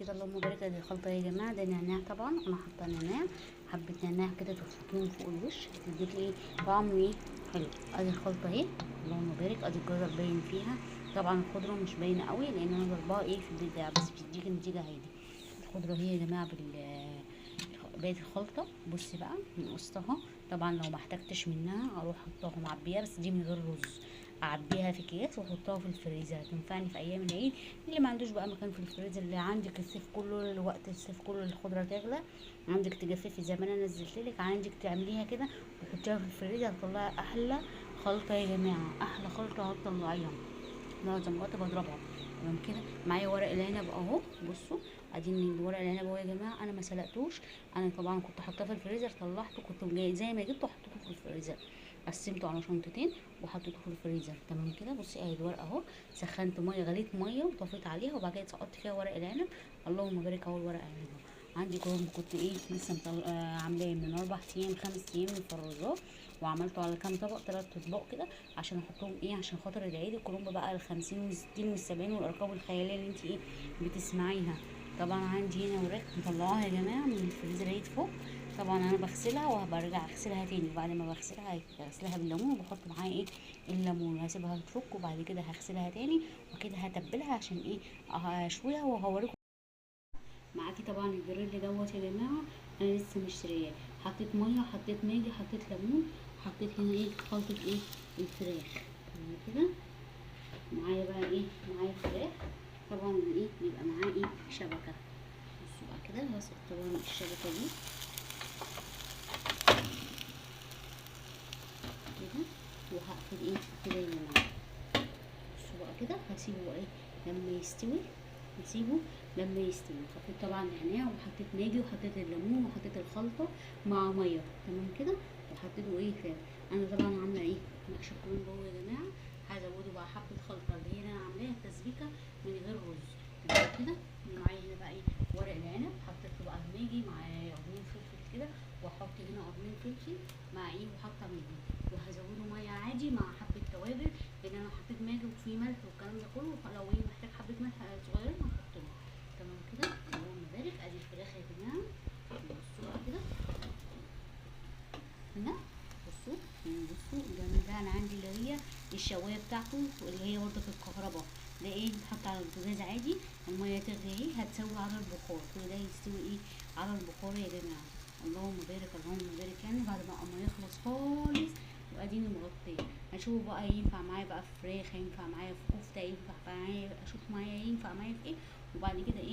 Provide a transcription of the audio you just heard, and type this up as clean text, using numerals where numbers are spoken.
كده اللهم بارك. ادي الخلطة يا جماعة، ده نعناع طبعا انا حاطه نعناع، حبه نعناع كده تفركيهم فوق الوش هتديك ايه طعم ايه حلو. ادي الخلطة اهي اللهم بارك. ادي الجزر باين فيها، طبعا الخضرة مش باينة قوي لان انا ضرباها ايه في البتاع، بس بتديك النتيجة هادي. الخضرة هي يا جماعة بقية الخلطة. بصي بقى من وسطها، طبعا لو ما احتجتش منها اروح احطها معبيه، بس دي من غير رز، اعبيها في اكياس واحطها في الفريزر، هتنفعني في ايام العيد. اللي ما عندوش بقى مكان في الفريزر، اللي عندك الصيف كله، الوقت الصيف كله الخضرة تغلى عندك، تجففي زي ما انا نزلت لك، عندك تعمليها كده وتحطيها في الفريزر، هتطلعي احلى خلطه يا جماعة، احلى خلطه هتطلعيها. معظم الوقت بضربها تمام كده. معايا ورق العنب اهو، بصوا ادي ورق العنب اهو يا جماعة، انا ما سلقتوش، انا طبعا كنت حاطاه في الفريزر، طلعته كنت زي ما جبته حطيته في الفريزر، قسمته على شنطتين وحطيته في الفريزر تمام كده. بصي اهي الورقة اهو، سخنت مية، غليت مية وطفيت عليها، وبعد كده سقطت فيها ورق العنب. اللهم بارك اهو الورق العنب عندي كرنب كنت ايه لسه عاملاه من 4 ايام 5 ايام مفرزاه، وعملته على كام طبق، 3 اطباق كده عشان احطهم ايه عشان خاطر العيد. الكرنب بقى ال50 وال60 وال70 والارقام الخيالية اللي انت ايه بتسمعيها. طبعا عندي هنا وراك مطلعاها يا جماعة من الفريزر اهي فوق، طبعا انا بغسلها وبرجع اغسلها تاني، بعد ما بغسلها بغسلها بالليمون وبحط معاها ايه الليمون، هسيبها تفك وبعد كده هغسلها تاني وكده هتبلها عشان ايه اشويها وهوريكم. معاكي طبعا الجريل دوت يا جماعة انا لسه مشترياه، حطيت مية، حطيت ماجي، حطيت ليمون، حطيت هنا ايه خلطه ايه الفراخ تمام كده. معايا بقى ايه معايا فراخ طبعا ايه بيبقى معاه ايه شبكة. بصوا بقى كده هسقط طبعا الشبكة دي كده، وهقفل ايه كده يا جماعة. بصوا بقى كده هسيبه ايه لما يستوي، نسيبه لما يستوي. حطيت طبعا نعناع وحطيت ماجي وحطيت الليمون وحطيت الخلطة مع مية تمام كده، وحطيته ايه فراخ. انا طبعا عامله ايه محشي الكرنب اهو يا جماعة، هزوده بقى حبه خلطه اللي هي انا عاملاها تسبيكه من غير رز تمام كده. معايا هنا بقى ايه ورق العنب، حطيت له بقى ماجي مع قرنين فلفل كده، واحط هنا قرنين فلفل مع ايه وحاطه ماجي، وهزوده مية عادي مع حبه توابل لان انا حطيت ماجي وفيه ملح والكلام ده كله، لو ايه محتاج حبه ملح صغيرين هحط له تمام كده. اللهم بارك. ادي الفراخ يا جماعة، بصوا بقى كده هنا، بصوا يعني بصوا جنبها انا عندي اللي هي الشوايه بتاعته اللي هي برضه في الكهرباء، ده ايه بتحط على البوتاجاز عادي، المية تغلي اهي هتسوي على البخار، كل ده يستوي ايه على البخار يا جماعة. اللهم بارك اللهم بارك. يعني بعد ما يخلص خالص واديني مغطيه، هشوف بقى ينفع معايا بقى في فراخ، هينفع معايا في كفته، ينفع معايا اشوف معايا ينفع معايا في ايه، وبعد كده ايه.